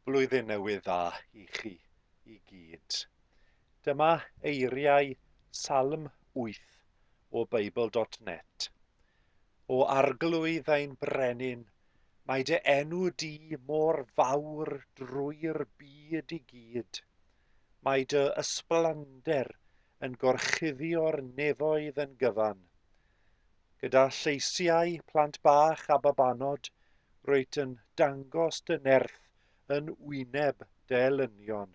Blwyddyn Newydd Dda i chi i gyd. Dyma eiriau Salm 8 o Bible.net. O Arglwydd ein Brenin, mae dy enw di mor fawr drwy'r byd i gyd. Mae dy ysblander yn gorchuddio'r nefoedd yn gyfan. Gyda lleisiau plant bach a babanod, rwyt yn dangos dy nerth yn wyneb dy elynion,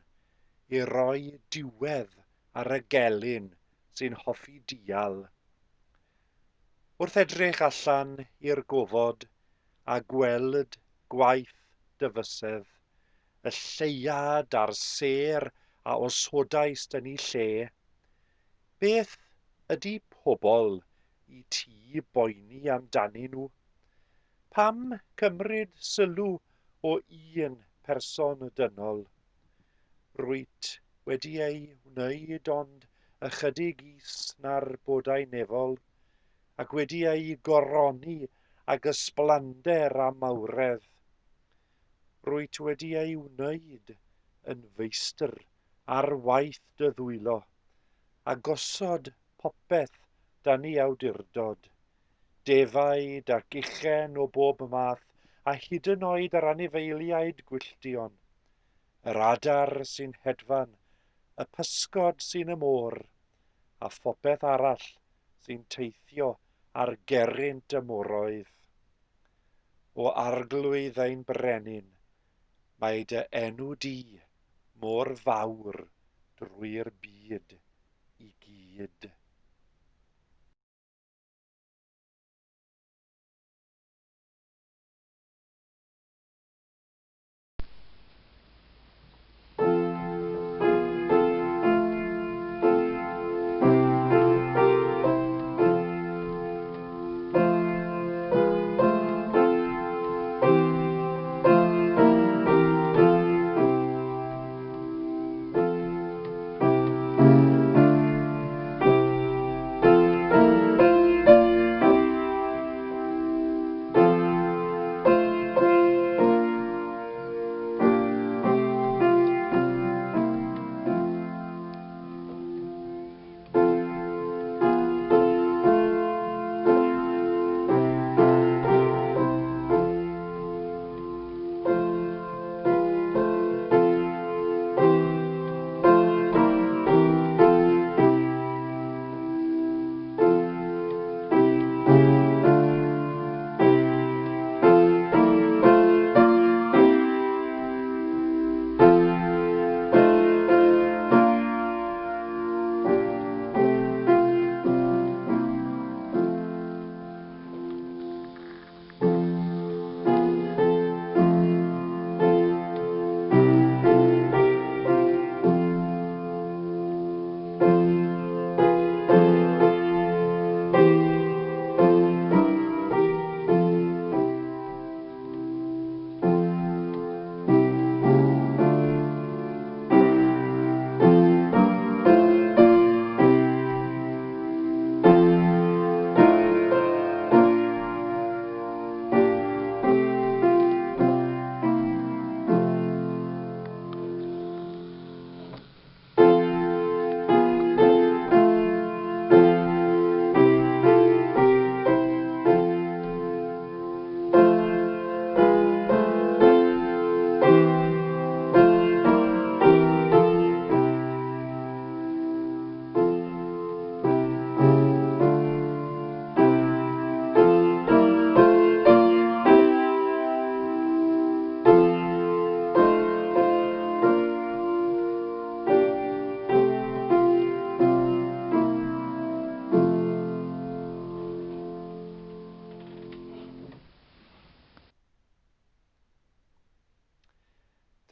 i roi diwedd ar y gelyn sy'n hoffi dial. Wrth edrych allan i'r gofod a gweld gwaith dy fysedd, y lleuad a'r sêr a osodaist yn eu lle, Beth ydy pobl i ti boeni amdanyn nhw? Pam cymryd sylw o un person dynol? Rwyt wedi ei wneud ond ychydig is na'r bodau nefol, ac wedi ei goroni ag ysblander a mawredd. Rwyt wedi ei wneud yn feistr ar waith dy ddwylo, a gosod popeth dan ei awdurdod, defaid ac uchen o bob math, a hyd yn oed yr anifeiliaid gwylltion, yr adar sy'n hedfan, y pysgod sy'n y môr, a phopeth arall sy'n teithio ar gerrynt y moroedd. O Arglwydd ein Brenin, mae dy enw di mor fawr drwy'r byd i gyd.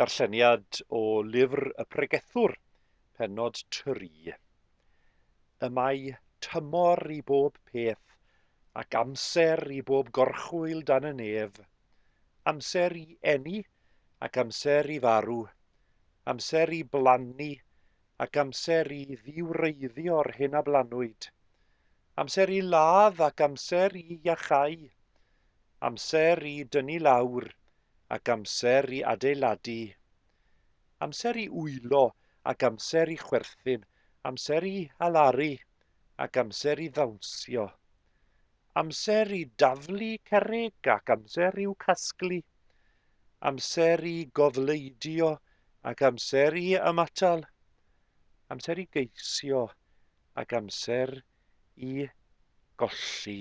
Darlleniad o Lyfr y Pregethwr, pennod 3. Y mae tymor i bob peth, ac amser i bob gorchwyl dan y nef, amser i eni ac amser i farw, amser i blannu ac amser i ddiwreiddio'r hyn a blannwyd, amser i ladd ac amser i iachau, amser i dynnu lawr ac amser i adeiladu. Amser i wylo ac amser i chwerthin, amser i alaru ac amser i ddawnsio. Amser i daflu cerrig ac amser i'w casglu. Amser i gofleidio ac amser i ymatal. Amser i geisio ac amser i golli.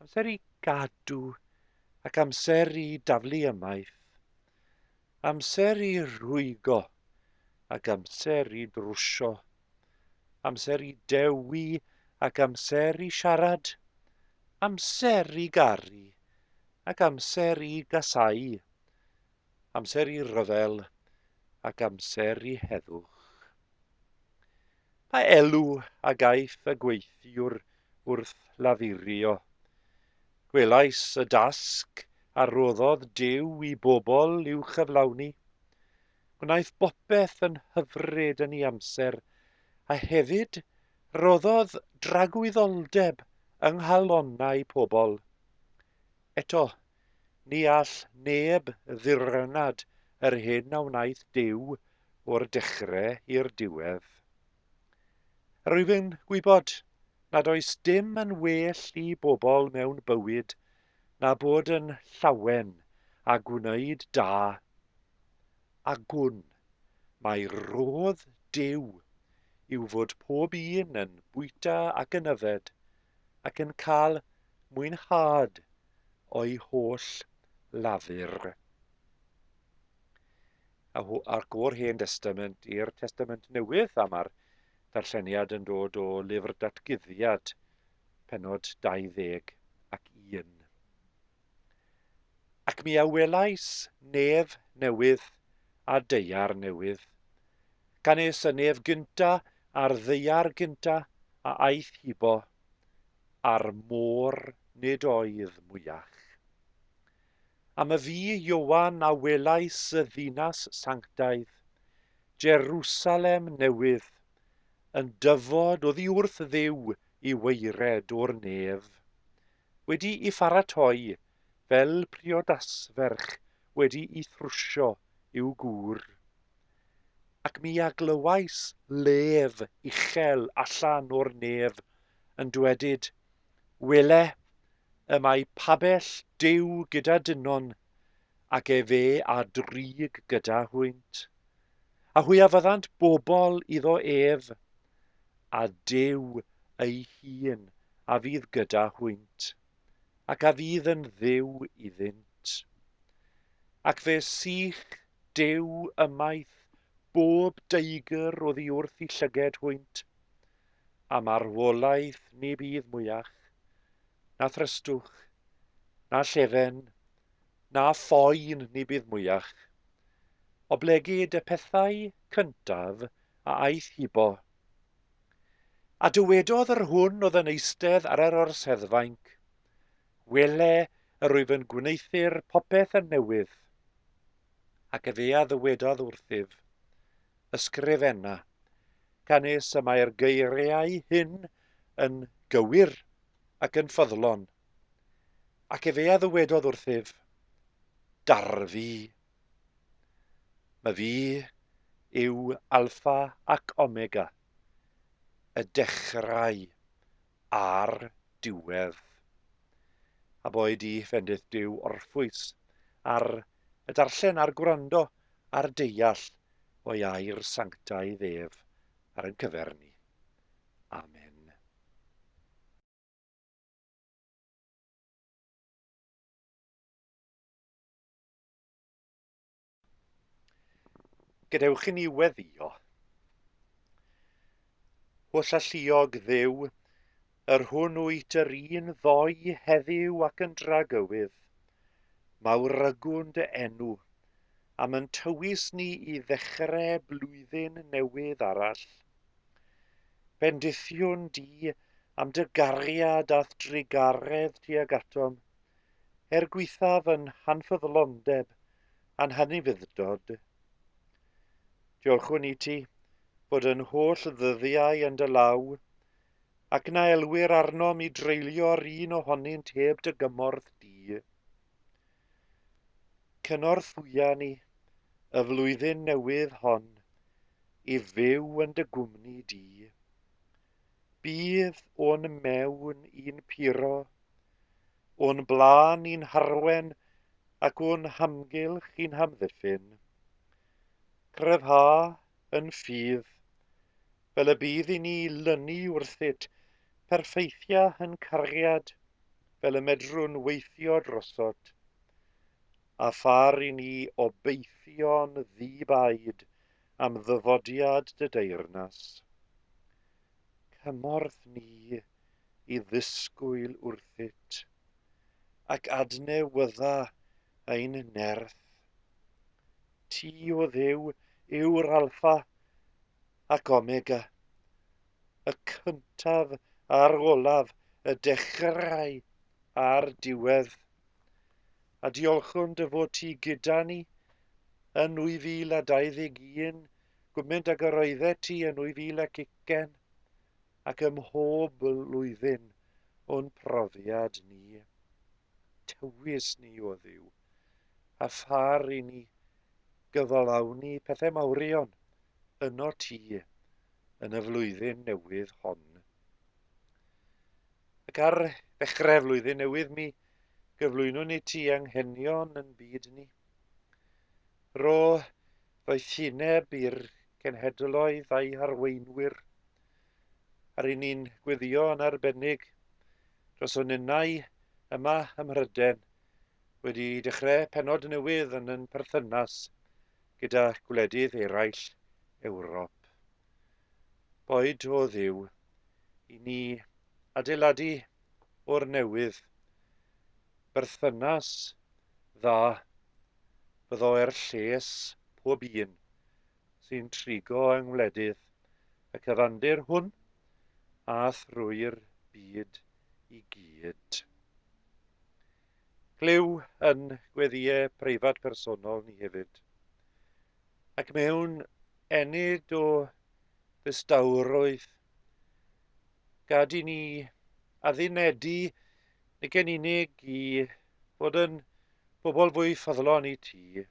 Amser i gadw ac amser i daflu ymaith. Amser i rhwygo ac amser i drwsio. Amser i dewi ac amser i siarad. Amser i garu ac amser i gasáu. Amser i ryfel ac amser i heddwch. Pa elw a gaiff y gweithiwr wrth lafurio? Gwelais y dasg a roddodd Duw i bobl i'w chyflawni. Gwnaeth bopeth yn hyfryd yn ei amser, a hefyd rhoddodd dragwyddoldeb yng nghalonnau pobl. Eto, ni all neb ddirnad yr hyn a wnaeth Duw o'r dechrau i'r diwedd. Rwyf yn gwybod nad oes dim yn well i bobl mewn bywyd na bod yn llawen a gwneud da. A gwn mai rhodd Duw yw fod pob un yn bwyta ac yn yfed ac yn cael mwynhad o'i holl lafur. Ac o'r Hen Destament i'r Testament Newydd, a mae'r darlleniad yn dod o Lyfr Datguddiad, pennod 21. Ac mi a welais nef newydd a daear newydd. Canys y nef gynta a'r ddaear gynta a aeth hibo, a'r môr nid oedd mwyach. Am y fi, Ioan, a welais y ddinas sanctaidd, Jerusalem newydd, yn dyfod oddi wrth Dduw i waered o'r nef, wedi i pharatoi fel priodasferch wedi i thrwsio i'w gŵr. Ac mi a glywais lef uchel allan o'r nef yn dwedyd, Wele, y mae pabell Duw gyda dynon, ac efe a drig gyda hwynt. A hwy a fyddant bobl iddo ef, a Duw ei hun a fydd gyda hwynt, ac a fydd yn Dduw iddynt. Ac fe sych Duw ymaith bob deigr oddi wrth i llyged hwynt, a marwolaeth ni bydd mwyach, na thrystwch, na llefen, na phoen ni bydd mwyach, oblegid y pethau cyntaf a aeth hibo. A dywedodd yr hwn oedd yn eistedd ar yr orseddfainc, Wele, yr wyf yn gwneuthur popeth yn newydd. Ac efe a ddywedodd wrthyf, Ysgrifenna, canys y mae'r geiriau hyn yn gywir ac yn ffyddlon. Ac efe a ddywedodd wrthyf, Darfu. My fi yw Alpha ac Omega, y dechrau a'r diwedd. A boed i fendith Duw orffwys ar y darllen a'r gwrando a'r deall o'i air sanctaidd ef ar ein cyfer ni. Amen. Gadewch i ni weddïo. Holl alluog Dduw, yr hwn wyt yr un ddoe, heddiw ac yn dragywydd, mawrygwn dy enw, am yn tywys ni i ddechre blwyddyn newydd arall. Bendithiwn di am dy gariad a'th drugaredd tuag atom, er gwaethaf yn hanffyddlondeb a'n hanufudd-dod. Diolchwn i ti fod yn holl ddyddiau yn dy law, ac na elwir arnom i dreulio'r un ohonynt heb dy gymorth di. Cynorthwya ni y flwyddyn newydd hon i fyw yn dy gwmni di. Bydd o'n mewn i'n puro, o'n blaen i'n harwen ac o'n hamgylch i'n hamddiffyn. Cryfha yn ffydd, fel y bydd i ni lynu wrthyt, perffeithia yn cariad, fel y medrwn weithio drosot, a phar i ni obeithio'n ddi-baid am ddyfodiad dy deyrnas. Cymorth ni i ddisgwyl wrthyt, ac adnewydda ein nerth. Ti, O Dduw, yw'r Alffa ac Omega, y cyntaf a'r olaf, y dechrau a'r diwedd. A diolchwn dy fod ti gyda ni yn 2021, gwmynt ag yr oeddet ti yn 2020, ac ym mhob blwyddyn o'n profiad ni. Tywys ni, o Dduw, a phar i ni gyflawni pethau mawrion yno ti yn y flwyddyn newydd hon. Ac ar ddechrau flwyddyn newydd mi gyflwynwn i ti anghenion yn byd ni. Rho ddoethineb i'r cenhedloedd a'i harweinwyr. Ar i ni'n gweddio yn arbennig dros o'n ninnau yma ym Mhryden wedi dechrau pennod newydd yn yn perthynas gyda gwledydd eraill Ewrop. Boed o Dduw i ni adeiladu o'r newydd berthynas dda fyddo er lles pob un sy'n trigo yng ngwledydd y cyfandir hwn a thrwy'r byd i gyd. Clyw yn gweddïau preifat personol ni hefyd, ac mewn ennyd o ddistawrwydd, gad i ni addunedi nid yn unig i fod yn bobl fwy ffyddlon i ti,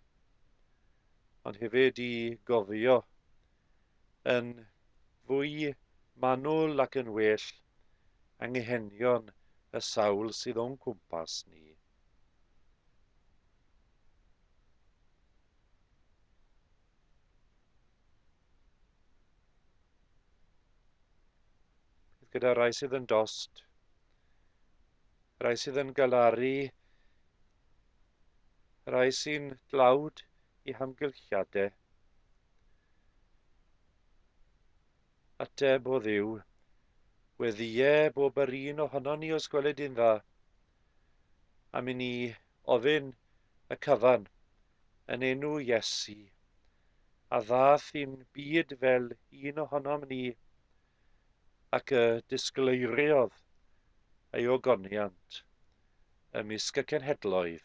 ond hefyd i gofio yn fwy manwl ac yn well anghenion y sawl sydd o'n cwmpas ni. Bydd gyda rai sydd yn dost, rai sydd yn galaru, rai sy'n dlawd i hamgylchiadau. Ateb o Dduw, weddïe bob yr un ohonon ni os gweled di'n dda, am i ni ofyn y cyfan yn enw Iesu, a ddath i'n byd fel un ohonom ni, ac y disgleiriodd ei ogoniant ymysg y cenhedloedd.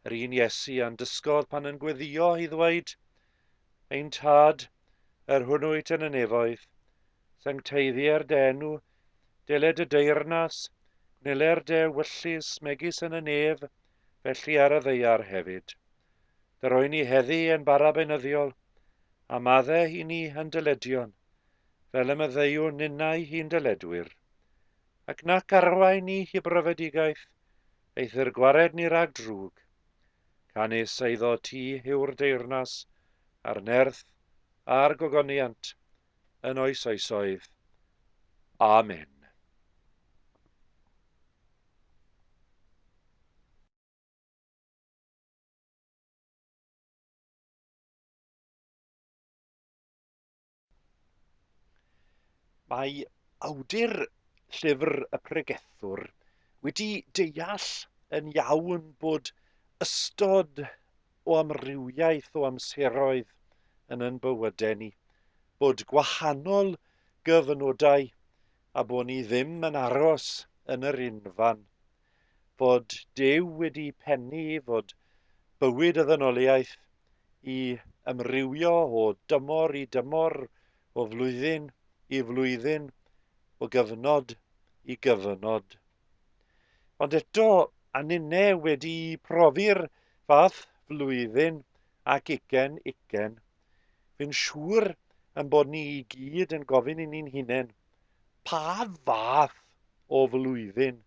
Yr un Iesu a'n dysgodd pan yn gweddio i ddweud, Ein Tad, yr hwn wyt yn y nefoedd, sancteiddier dy enw, deled dy deyrnas, gwneler dy ewyllys megis yn y nef, felly ar y ddaear hefyd. Dy roi ni heddi ein bara beunyddiol, a madde i ni yn dyledion, fel y maddeuwn ninnau i'n dyledwyr. Ac nac arwain ni i brofedigaeth, eithr gwared ni rhag drwg. Canys eiddo ti yw'r deyrnas, a'r nerth, a'r gogoniant, yn oes oesoedd. Amen. Mae awdur llyfr y pregethwr wedi deall yn iawn bod ystod o amrywiaeth o amseroedd yn yn bywydau ni, bod gwahanol gyfnodau a bod ni ddim yn aros yn yr unfan, fod Duw wedi pennu fod bywyd y ddynoliaeth i amrywio o dymor i dymor, o flwyddyn i flwyddyn, o gyfnod i gyfnod. Ond eto, a ninne wedi profi'r fath flwyddyn 20 20, fi'n siŵr yn bod ni i gyd yn gofyn i ni'n hunain, pa fath o flwyddyn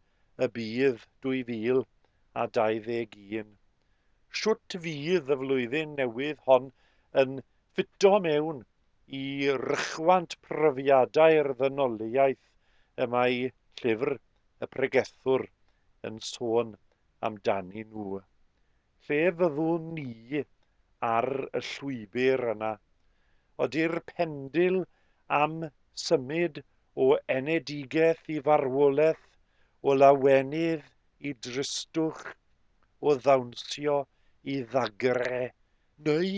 y bydd 2021? Shwt fydd y flwyddyn newydd hon yn ffito mewn i rychwant profiadau'r ddynoliaeth y mae llyfr y pregethwr yn sôn amdanyn nhw? Lle fyddwn ni ar y llwybr yna? Ody'r pendil am symud o enedigaeth i farwolaeth, o lawenydd i dristwch, o ddawnsio i ddagre, neu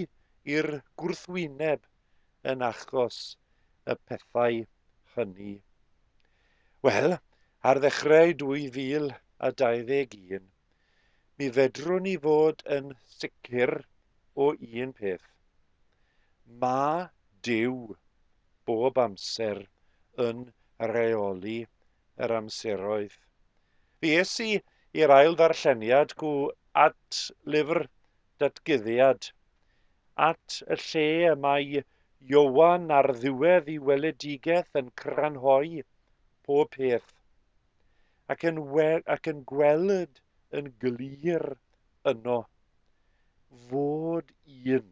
i'r gwrthwyneb yn achos y pethau hynny? Wel, ar ddechrau 2021, mi fedrwn ni fod yn sicr o un peth. Mae Duw bob amser yn rheoli yr amseroedd. Fi es i i'r ail ddarlleniad cw at lyfr datguddiad, at y lle y mae Ioan ar ddiwedd i weledigaeth yn cranhoi pob peth, ac yn, ac yn gweld yn glir yno fod un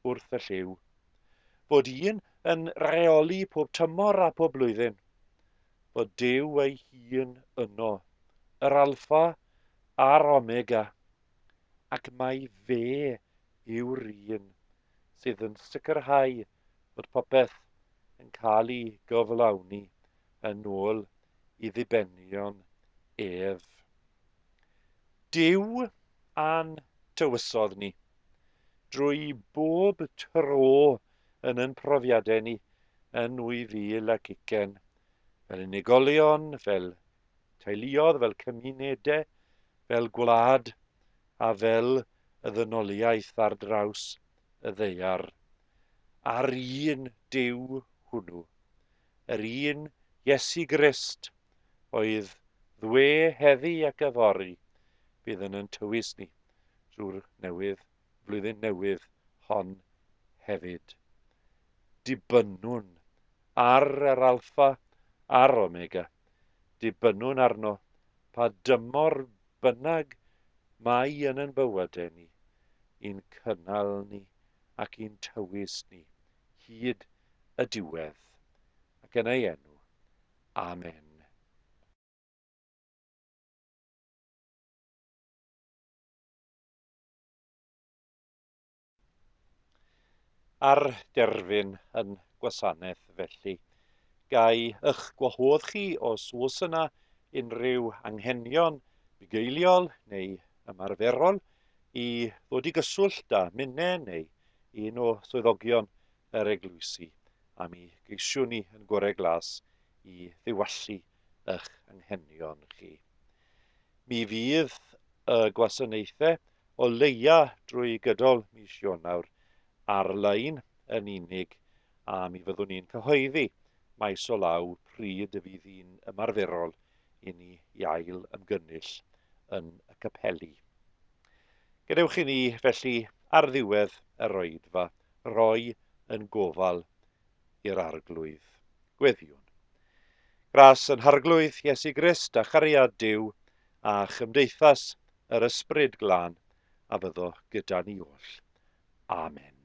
wrth y llyw, fod un yn rheoli pob tymor a pob blwyddyn, fod Duw ei hun yno, yr Alffa a'r Omega, ac mai fe yw'r un sydd yn sicrhau fod popeth yn cael ei gyflawni yn ôl i ddibenion ef. Duw a'n tywysodd ni drwy bob tro yn yn profiadau ni yn 2020, fel unigolion, fel teuluodd, fel cymunedau, fel gwlad a fel y ddynoliaeth ar draws y ddaear. A'r un Duw hwnnw, yr un Iesu Grist oedd ddwe heddi ac yfory, bydd yn yn tywys ni drwy'r newydd, flwyddyn newydd hon hefyd. Dibynnwn ar yr Alffa a'r Omega. Dibynnwn arno pa dymor bynnag mae yn yn bywydau ni, i'n cynnal ni ac i'n tywys ni hyd y diwedd. Ac yn ei enw. Amen. Ar derfyn yn gwasanaeth felly, gai ych gwahodd chi os oes yna unrhyw anghenion bugeiliol neu ymarferol i ddod i gyswllt â minne neu un o swyddogion yr eglwysi a mi geisiwn ni yn gorau glas i ddiwallu eich anghenion chi. Mi fydd y gwasanaethau o leia drwy gydol mis Ionawr ar-lein yn unig a mi fyddwn ni'n cyhoeddi maes o law pryd y fydd hi'n ymarferol i ni i ail ymgynnull yn y capeli. Gadewch i ni felly ar ddiwedd yr oedfa roi yn gofal i'r Arglwydd. Gweddïwn. Gras yn Harglwydd Iesu Grist a chariad Duw a chymdeithas yr Ysbryd Glân a fyddo gyda ni oll. Amen.